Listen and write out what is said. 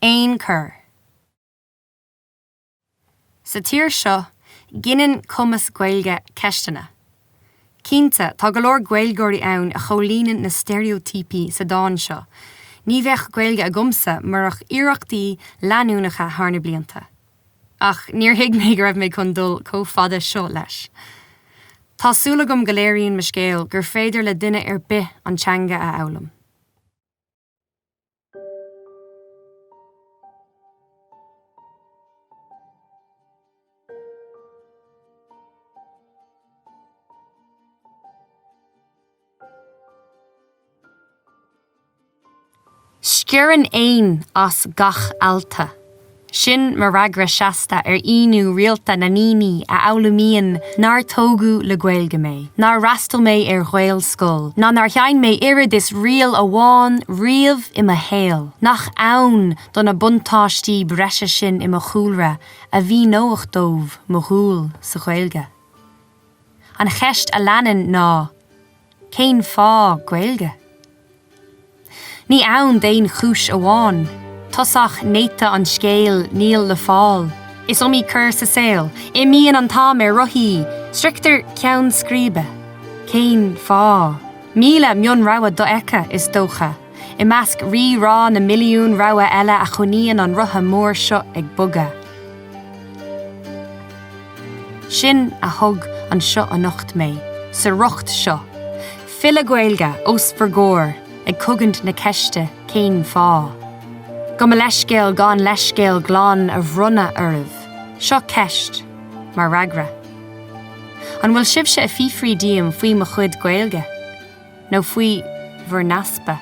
Aon chor. Sa tír seo, gineann cumas Gaeilge ceisteanna. Cinnte, tá go leor Gaeilgeoirí ann a chomhlíonann na steiréitíopaí sa dán seo. Ní bheadh Gaeilge agamsa murach iarrachtaí leanúnacha thar na blianta. Ach níor thuig mé go raibh mé chun dul chomh fada seo leis. Tá súil agam go léiríonn mo scéal gur féidir le duine ar bith an teanga a fhoghlaim. Sciorrann éan as gach ealta. Sin mo fhreagra seasta ar ionadh rialta na ndaoine a fhoghlaimíonn nár tógadh le Gaeilge mé, nár fhreastail mé ar Ghaelscoil, ná nár sheinn mé oiread is ríl amháin riamh i mo shaol. Nach ann do na buntáistí breise sin i mo chúlra a mhíneodh dóibh mo dhúil sa Ghaeilge? An cheist a leanann ná, cén fáth Gaeilge? Ní ann d'aon chúis amháin. Tosach néata an scéil níl le fáil. Is iomaí cor sa saol. Imíonn an t-am ar rothaí. Sroichtear ceann scríbe. Cén fáth? 1000 mionrogha dofheicthe, is dócha, i measc rí-rá na milliún rogha eile a choinníonn an rotha mór seo ag bogadh. Sin a thug anseo anocht mé, sa riocht seo. File Gaeilge os bhur gcomhair ag cogaint na ceiste cén fáth? Gabh mo leithscéal gan leithscéal glan a bhronnadh oraibh. Seo ceist, mar fhreagra. An bhfuil sibhse ag fiafraí díom faoi mo chuid Gaeilge? Nó faoi bhur n-easpa?